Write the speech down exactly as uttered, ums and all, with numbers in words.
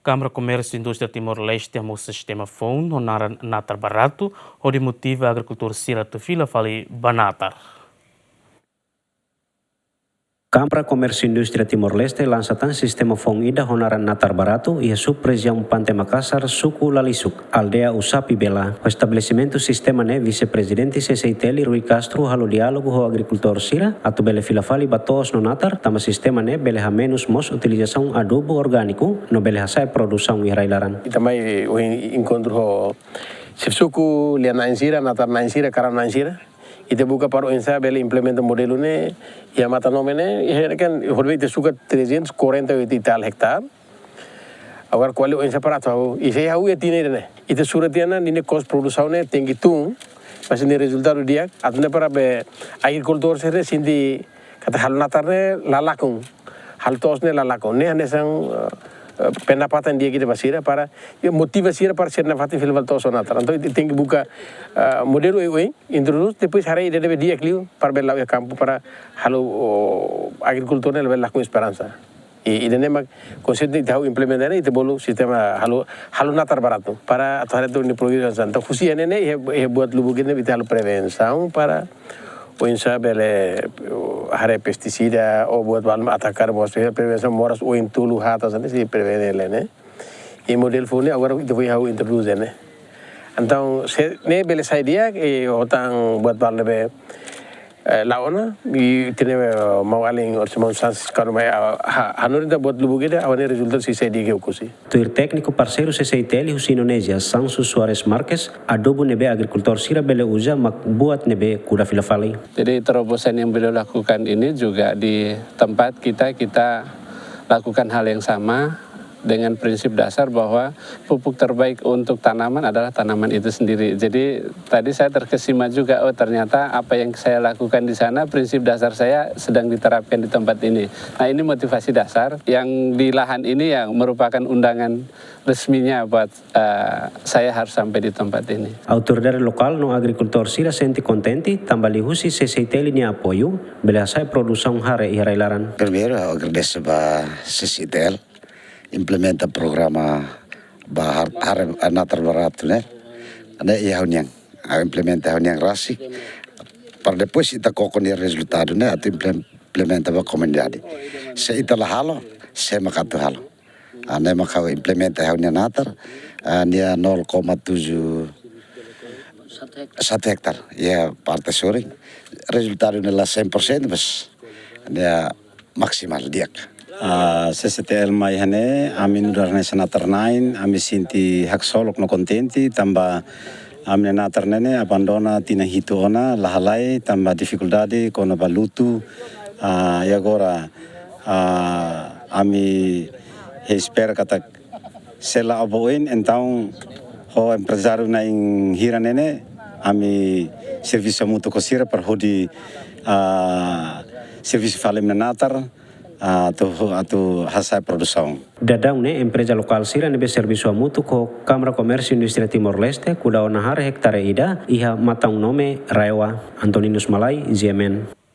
Kámara Komérsiu Indústria Timor-Leste hamosu sistema foun ho naran Natar Baratu, hodi motiva agrikultór sira atu fila fali ba natar. Kámara Komérsiu Indústria Timor-Leste lansa tan sistema foun ida ho naran Natar Baratu iha sub-rejiaun Pante Makasar, suku Lalisuk, aldeia Usapi Bela. Ho estabelesimentu sistema ne'e, Vise-Prezidente C C I T L Rui Castro halo diálogu ho agrikultór sira atu bele fila fali ba to'os no natar, tanba sistema ne'e bele hamenus mós utilizasaun adubu orgániku no bele hasa'e produsaun iha rai-laran. Ita mai ohin enkontru ho xefe suku, lia-na'in sira, natar-na'in sira, karau-na'in sira. Ita buka para oinsá bele implementa modelu ne'e iha Matan Nome ne'e, iha ne'e kan, horibainhira ita sukat trezentos e quarenta e oito e tal hectare. Agora ko'alia oinsá para atu hahú, i se hahú iha tiha ne'e, ita sura tiha ona, ninia kos produsaun ne'e tenke tun, mas ninia rezultadu di'ak, atu nune'e para be agrikultór sira sente katak halo natar ne'e la lakon, halo to'os ne'e la lakon, ne'e hanesan, eh, eh, pendapatan di'ak ida ba sira para, i motiva sira para sira nafatin fila fali to'os no natar. Entaun, ita tenke buka, eh, modelu oioin, introdús, depois haree ida-ne'ebé di'ak liu para bele la'o iha kampu para halo, oh, agrikultór ne'e bele lakon esperansa. I, ida-ne'e mak konseitu ita hahú implementa ne'e, ita bolu sistema halo, halo natar baratu para atu haree ita-nia progresu. Entaun, husi ne'e ne'e, iha, iha buat lubuk ne'e ita halo prevensaun para oinsá bele, uh, haree pestisida, ou buat balu atacar, mós prevensaun, moras oin, tulu, haat, hanesan ne'e, sei prevene hela ne'e. I modelu foun ne'e agora ita foin hahú introdús ne'e. Entaun, se ne'e bele sai di'ak, i ho tan buat balu ne'ebé, eh, la'o ona, i ita-nia, eh, maun-alin, orsida maun Sanches, kuandu mai, ah, ha-, hanorin tan buat lubuk ida, ha'u hanoin rezultadu sei sai di'ak iha Oekusi. Tuir tékniku parseiru C C I T L husi Indonézia, Sancho Soares Marques, adubu ne'ebé agrikultór sira bele uza mak buat ne'ebé kuda fila fali. Jadi, terobosan yang beliau lakukan ini juga di tempat kita, kita lakukan hal yang sama dengan prinsip dasar bahwa pupuk terbaik untuk tanaman adalah tanaman itu sendiri. Jadi, tadi saya terkesima juga, oh, ternyata apa yang saya lakukan di sana, prinsip dasar saya sedang diterapkan di tempat ini. Nah, ini motivasi dasar yang di lahan ini yang merupakan undangan resminya buat, eh, saya harus sampai di tempat ini. Autoridade lokál no agrikultór sira sente kontente tanba liuhusi C C I T L nia apoiu, bele hasa'e produsaun hare iha rai-laran. Primeiru, ha'u agradese ba C C I T L, implementa programa ba har-, hare, natar baratu ne'e. Ne'e iha ha'u-nian, ha'u implementa ha'u-nian rasik. Para depois ita koko nia rezultadu ne'e atu implem-, implementa ba komunidade. Se ita la halo, sé mak atu halo? Ah, ne'e mak ha'u implementa ha'u-nia natar, ah, nia nol koma tujuh satu hektar, iha parte sorin. Rezultadu ne'e la cem por cento, mas nia maksimal di'ak. Ah, C C I T L mai iha ne'e, ami nu'udar hanesan natar-na'in, ami sente haksolok no kontente, tanba ami-nia natar ne'e ne'e abandona tinan hitu ona, la halai, tanba difikuldade kona-ba lutu, ah, i agora, ah, ami espera katak se la'o ba oin, entaun ho emprezáriu na'in hira ne'e ne'e, ami servisu hamutuk ho sira para hodi, ah, servisu fali ami-nia natar, ah, atu, atu hasa'e produsaun. Daudaun ne'e, empreza lokál sira ne'ebé servisu hamutuk ho Kámara Komérsiu Indústria Timor-Leste kuda ona hare hektare ida iha Matan Nome, RAEOA. Antoninus Malai, G M N.